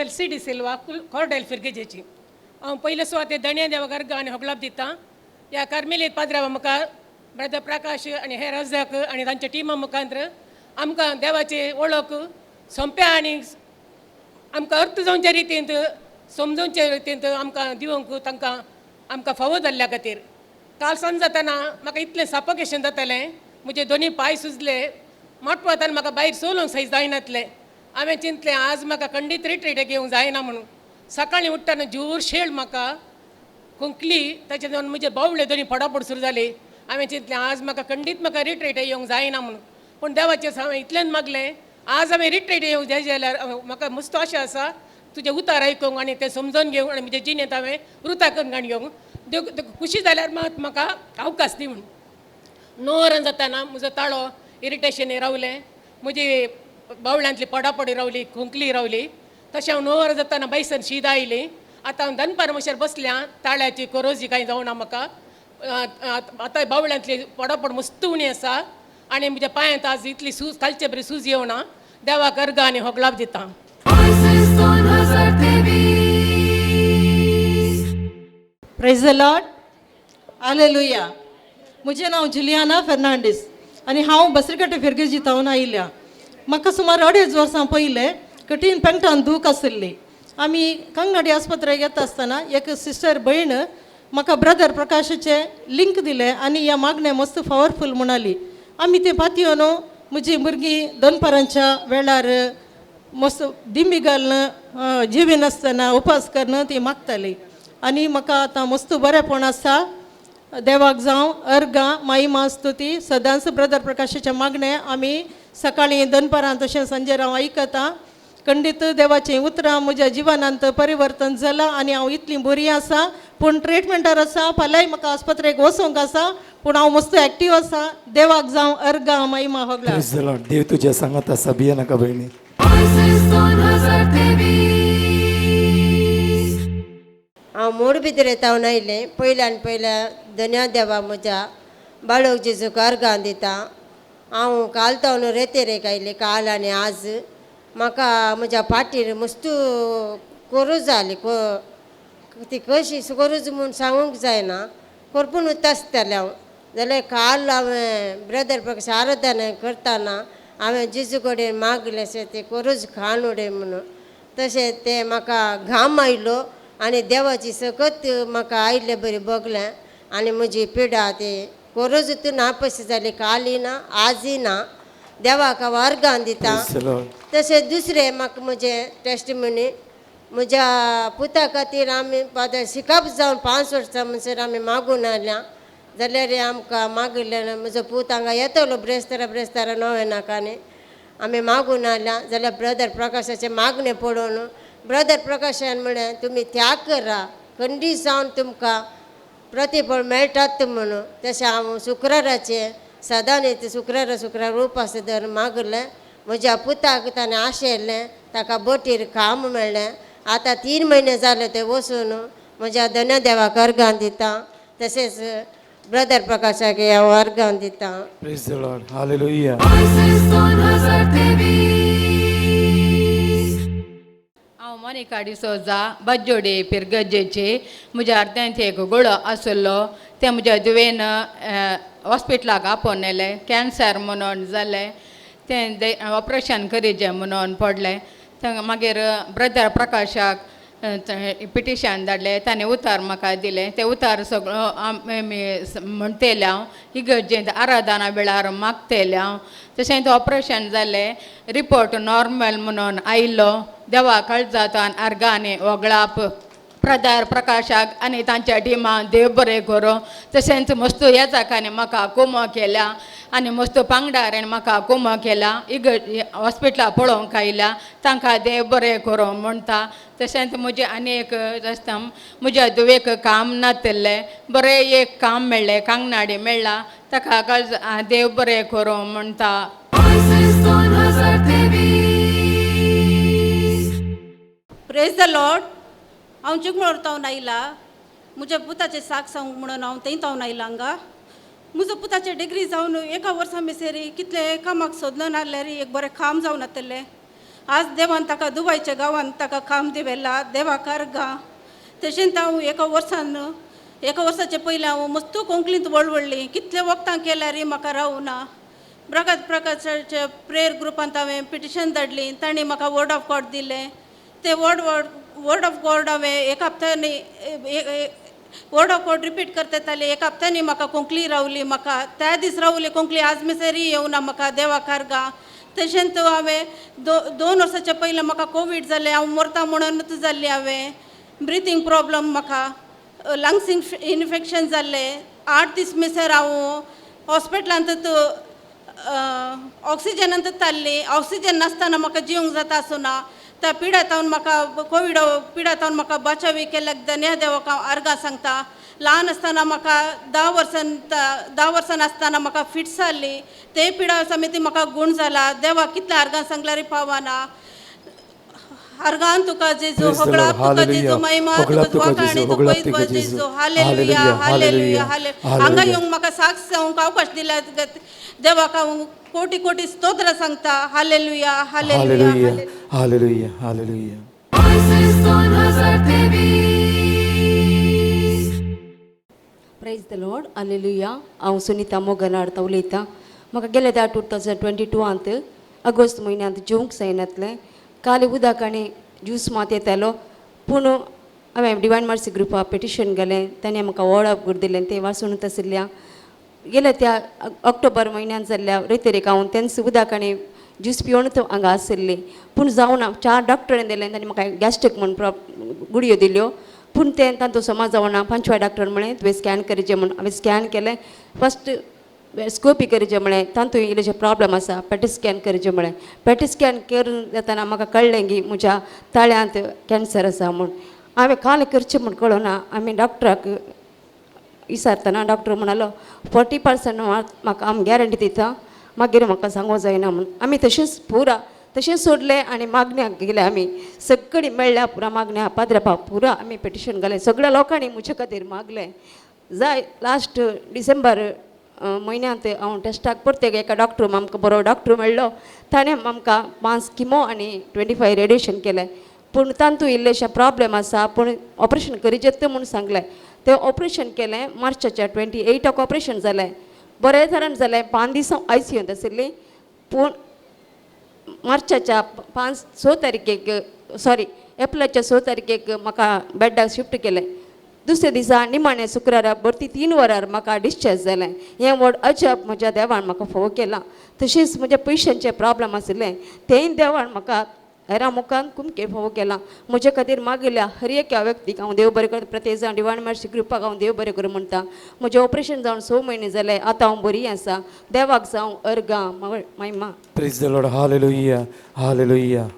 फेल्सी डिसिल्वा कॉर्डेल फिरगेजेची. हांव पयले सुवाते दण्या देवा अर्गां आनी होगळाप दितां. ह्या कार्मेलीत पाद्रावा मुखार ब्रदर प्रकाश आनी हेर रजाक आनी तांच्या टिमा मुखांत्र आमकां देवाची वळख सोंप्या आनी आमकां अर्थ जावच्या रितींत समजोवच्या रितींत आमकां दिवंक तांकां आमकां फावो जाल्ल्या खातीर. काल सांज जातना म्हाका इतलें सफोकेशन जातालें, म्हजे दोनी पांय सुजले, माटवातान म्हाका भायर चलोवंक सयत जायनातलें. हांवें चिंतलें आज म्हाका खंडीत रिट्रीट घेवंक जायना म्हणून. सकाळीं उठ्ठना जोर शेळ म्हाका खोंकली, ताचे जावन म्हजे बावळे दोनी पडापड सुरू जाली. हांवें चिंतलें आज म्हाका खंडीत म्हाका रिट्रीट येवंक जायना म्हणून. पूण देवाचें हांवें इतलेंच मागलें, आज हांवें रिट्रीट येवंक जाय जाल्यार म्हाका मस्त आशा आसा तुजें उतार आयकूंक आनी तें समजून घेवंक आनी म्हजे जिणेंत हांवें रुता करून घेवंक. खुशी जाल्यार मात म्हाका अवकाश दी म्हणून. 9 वरां जाताना म्हजो ताळो इरिटेशन रावलें, म्हजी बावळ्यांतली पडापडी रावली, खोंकली रावली. तशें हांव 9 वरां जाताना बायसन शीद आयली. आतां हांव दनपार मशेर बसल्या, ताळ्याची कोरोजी कांय जावना म्हाका. आतां बावळ्यांतली पडापड मस्त उणी आसा आनी म्हज्या पांयांत आज इतली सूज कालचे बरी सूज येवना. देवाक अर्गां आनी होगळाप दिता. Praise the Lord, hallelujah. म्हजें नांव जुलियाना फेर्नांडीस आनी हांव बसरकटे फिरगेजी थावन आयल्या. म्हाका सुमार 2.5 वर्सां पयलें कठीण पेंगटान दूख आशिल्ली. आमी कंगनाडी आस्पत्रेक येता आसतना एक सिस्टर भयण म्हाका ब्रदर प्रकाशाचें लिंक दिलें आनी ह्या मागणें मस्त पावरफूल म्हणाली. आमी तें पातयोन म्हजी भुरगीं दनपारांच्या वेळार मस्त दिंबी घालून जिवी नासतना उपास करून ती मागताली आनी म्हाका आतां मस्त बरेंपण आसा. देवाक जावं अर्गां माई मास्तुती. सदांच ब्रदर प्रकाशाचें मागणें आमी सकाळीं दनपारां तशें सांजेर हांव आयकतां. खंडीत देवाचीं उतरां म्हज्या जिवनांत परिवर्तन जालां आनी हांव इतली बरी आसा. पूण ट्रिटमेंटार आसा, फाल्यांय म्हाका आस्पत्रेक वचूंक आसा, पूण हांव मस्त एक्टीव आसा. देवाक जावं अर्गां माई मा होगला. देव तुज्या सांगात आसा, भिये नाका भयणी. हांव मोडबिद्रे तावन आयलें. पयल्यान पयल्या धन्या देवा म्हज्या बाळक जेजूक अर्गां दिता. हांव काल तावन रेतेरेक आयलें, काल आनी आज म्हाका म्हज्या फाटीर मस्तू कोरूज जाली. ती कशी कोरूज म्हूण सांगूंक जायना, कोरपून आसतालें हांव. जाल्यार काल हांवें ब्रदर प्रकाश आराधना करतना हांवें जेजू कडेन मागलें अशें ते कोरूज खाण उडय म्हणून. तशें तें म्हाका घाम आयलो आनी देवाची सकत म्हाका आयिल्ले बरी भोगलें आनी म्हजी पिडा ती कोरोज नापशी जाली, कालय ना आजय ना. देवाक हांव अर्गां दिता. तशें दुसरें म्हाका म्हजें टेस्टमनी म्हज्या पुता खातीर आमी फादर शिकप जावन 5 वर्सां म्हणसर आमी मागून आयल्या. जाल्यार आमकां मागिल्ल्यान म्हजो पूत हांगा येतलो ब्रेस्तारा ब्रेस्तारा नोवेनाक आनी आमी मागून आयल्या. जाल्यार ब्रदर प्रकाशाचें मागणें पळोवन ब्रदर प्रकाशान म्हळें तुमी त्याग करा, खंडीत जावन तुमकां प्रतिफळ मेळटात म्हणून. तशें हांव शुक्राराचें सदांच शुक्रारा शुक्रार उपास धरून मागलें. म्हज्या पुताक ताणें आशयलें, ताका बोटीर काम मेळ्ळें. आतां 3 म्हयने जाले ते वचून. म्हज्या धन्य देवाक अर्गां दिता. तशेंच ब्रदर प्रकाशाक हांव अर्गां दिता. Praise the Lord, hallelujah. हांव मोनिका डिसोजा बज्जोडे पिरगजेचे. म्हज्या अर्द्यांत एक गुळो आशिल्लो, तें म्हज्या धुवेन हॉस्पिटलाक आपोवन येलें. कॅन्सर म्हणून जालें, तें ऑपरेशन करीजें म्हणून पडलें. मागीर ब्रदर प्रकाशाक पिटिशन धाडलें, ताणें उतार म्हाका दिलें. तें उतार सगळो आमी म्हणटेलें हांव इगर्जेंत आराधना वेळार मागतेलें हांव. तशेंच ऑपरेशन जालें, रिपोर्ट नॉर्मल म्हणून आयलो. देवा काळजातान अर्गांनी वगळाप ब्रदर प्रकाशाक आनी तांच्या टिमान देव बरें करूं. तशेंच मस्त येजाकांनी म्हाका कुमो केल्या आनी मस्त पांगडारान म्हाका कुमो केल्या. इगर्ज हॉस्पिटलां पळोवंक आयल्या, तांकां देव बरें करूं म्हणटा. तशेंच म्हजें आनी एक रस्ता म्हज्या धुवेक काम नातिल्लें, बरें एक काम मेळ्ळें, कांगनाडी मेळ्ळा, ताका काळज देव बरें करूं म्हणटा. Praise the Lord. हांव चिकमोर तावन आयला. म्हज्या पुताचें साक सांगूंक म्हणून हांव थंय तावन आयला हांगा. म्हजो पुताचे डिग्री जावन एका वर्सा मिसेरी कितले कामाक सोदलो नासल्यार एक बरें काम जावन नातलें. आज देवान ताका दुबायच्या गांवांत ताका काम दिवेला देवाक अर्गां. तशेंच हांव एका वर्सान एका वर्साचे पयलीं हांव मस्तू कोंकणींत वळवळ्ळी कितले वखदां केल्यारय म्हाका रावना. प्रकाश प्रकाशाच्या प्रेयर ग्रुपांत हांवें पिटिशन धाडली, तांणी म्हाका वर्ड ऑफ गॉड दिलें. ते वर्ड ऑफ गॉड हांवें एक हप्त्यानी वर्ड ऑफ गॉड रिपीट करताले. एक हप्त्यानी म्हाका कोंकणी रावली, म्हाका त्या दीस रावली कोंकणी, आज मेसरी येवना म्हाका देवाक अर्गां. तशेंच हांवें 2 वर्साच्या पयलीं म्हाका कोवीड जालें, हांव मरता म्हणूनच जाल्ली. हांवें ब्रिथींग प्रॉब्लम, म्हाका लंग्स इन्फेक्शन जाल्लें. 8 दीस मिसर हांव हॉस्पिटलांत ऑक्सिजनांत ताल्ली. ऑक्सिजन नासतना म्हाका जिवंक जाता आसना. त्या पिडा तावन म्हाका कोविड पिडा तावन म्हाका बाचावी केल्याक धन्या देवाक हांव अर्गां सांगता. ल्हान आसतना म्हाका 10 वर्सां 10 वर्सां आसतना म्हाका फिट्स जाल्ली, ते पिडा समेत म्हाका गूण जाला. देवाक कितल्या अर्गां सांगल्यार पावना. अर्गान तुका जेजू, होगळाप तुका जेजू, महिमा तुका वाखाणी तुका जेजू. Hallelujah, hallelujah, hallelujah. हांगा येवंक म्हाका साक्ष जावंक अवकाश दिला देवाक हांव कोटी कोटी स्तोत्र सांगता. Hallelujah, hallelujah, hallelujah, hallelujah. Praise the Lord, hallelujah. हांव सुनिता मोगन आडता उलयतां. म्हाका गेले त्या 2022 ऑगस्ट म्हयन्यांत जेवंक जायनातलें. काल उदक आनी ज्यूस मात येतालो, पूण हांवें डिवायन मर्सी ग्रुपा पिटिशन घालें, ताणें म्हाका वर्ड ऑफ गॉड दिलें, तें वाचूनच आशिल्ल्या. गेल्या त्या ऑक्टोबर म्हयन्यांत जाल्ल्या रेतेरेक हांव तेंच उदक आनी ज्यूस पिवनच हांगा आशिल्ली, पूण जावना. 4 डॉक्टरांनी दिलें, तांणी म्हाका गॅस्ट्रीक म्हूण गुळयो दिल्यो, पूण तें तांचो समाज जावना. 5व्या डॉक्टर म्हळें तुवें स्कॅन करचें म्हूण. हांवें स्कॅन केलें, फस्ट स्कोपी करचें म्हळें, तातूंत इल्लेशें प्रॉब्लम आसा, पेटी स्कॅन करचें म्हळें. पेटी स्कॅन करून जातना म्हाका कळ्ळें की म्हज्या ताळ्यांत कॅन्सर आसा म्हूण. हांवें काल करचें म्हूण कळना. आमी डॉक्टराक विचारतना डॉक्टर म्हणालो 40% म्हाका आमी गॅरंटी दिता, मागीर म्हाका सांगूंक जायना म्हूण. आमी तशेंच पुरा तशेंच सोडलें आनी मागण्याक गेले. आमी सगळीं मेळ्ळ्या पुरा मागण्या पाद्रपा पुरा आमी पिटिशन घालें. सगळ्या लोकांनी म्हजे खातीर मागलें जाय. लास्ट डिसेंबर म्हयन्यांत हांव टेस्टाक परतेक एका डॉक्टर आमकां बरो डॉक्टर मेळ्ळो, ताणें आमकां 5 किमो आनी 25 रेडिएशन केलें. पूण तातूंत इल्लेशें प्रॉब्लम आसा, पूण ऑपरेशन करीचें तें म्हूण सांगलें. तें ऑपरेशन केलें मार्चाच्या 28 ऑपरेशन जालें, बरें तरेन जालें. 5 दीस हांव आयसीयूंत आशिल्ली. पूण मार्चाच्या 5-6 तारखेक, सॉरी एप्रिलाच्या 6 तारखेक म्हाका बेड्डाक शिफ्ट केलें. दुसऱ्या दिसा निमाणे शुक्रारा भरती 3 वरार म्हाका डिस्चार्ज जालें. हें व्हड अजाप म्हज्या देवान म्हाका फोव केलां. तशेंच म्हज्या पयशांचें प्रॉब्लम आशिल्लें, तेंय देवान म्हाका हेरा मुखान कुमके फोव केलां. म्हजे खातीर मागिल्ल्या हर एका व्यक्तीक हांव देव बरें करूं, प्रत्येक जाण डिवायन मर्सी कृपाक हांव देव बरें करूं म्हणटा. म्हजें ऑपरेशन जावन 6 म्हयने जाले, आतां हांव बरी आसा. देवाक जावं अर्गां महिमा. Praise the Lord, hallelujah, hallelujah.